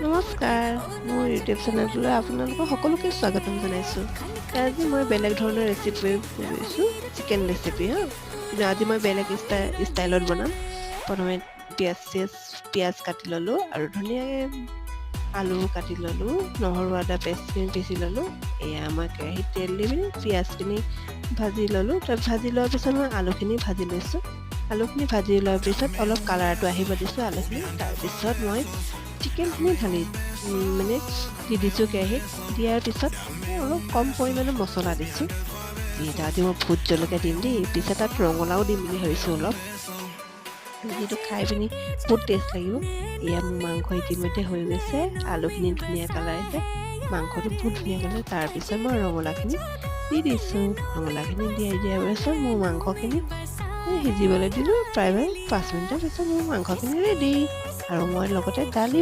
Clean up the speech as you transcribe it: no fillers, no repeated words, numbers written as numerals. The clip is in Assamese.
নমস্কাৰ, মোৰ ইউটিউব চেনেলটোলৈ আপোনালোকক সকলোকে স্বাগতম জনাইছোঁ। আজি মই বেলেগ ধৰণৰ ৰেচিপি কৰিছোঁ, চিকেন ৰেচিপি হা। কিন্তু আজি মই বেলেগ ষ্টাইলত বনাম। প্ৰথমে পিঁয়াজ চিয়াজ, পিঁয়াজ কাটি ল'লোঁ আৰু ধুনীয়াকৈ আলু কাটি ল'লোঁ, নহৰু আদা পেষ্টখিনি পিচি ল'লোঁ। এয়া মই কেৰাহীত তেল দি পিনি পিঁয়াজখিনি ভাজি ল'লোঁ। তাত ভাজি লোৱাৰ পিছত মই আলুখিনি ভাজি লৈছোঁ। আলুখিনি ভাজি লোৱাৰ পিছত অলপ কালাৰটো আহিব দিছোঁ আলুখিনি। তাৰপিছত মই চিকেনখিনি ঢালি মানে দি দিছোঁ কেৰাহীত। দিয়াৰ পিছত অলপ কম পৰিমাণৰ মছলা দিছোঁ, যিহেতু আজি মই ভোট জলকীয়া দিম দেই। পিছত তাত ৰঙালাও দিম বুলি ভাবিছোঁ অলপ, যিটো খাই পিনি বহুত টেষ্ট লাগিব। এয়া মোৰ মাংস ইতিমধ্যে হৈ গৈছে। আলুখিনি ধুনীয়া কালাৰ আহিছে, মাংসটো বহুত ধুনীয়া কালাৰ। তাৰপিছত মই ৰঙালাওখিনি দি দিছোঁ। ৰঙালাওখিনি দিয়াৰ পিছত মোৰ মাংসখিনি সিজিবলৈ দিলোঁ। প্ৰায় 5 মিনিটৰ পিছত মোৰ মাংসখিনি ৰেডি আৰু মই লগতে দালি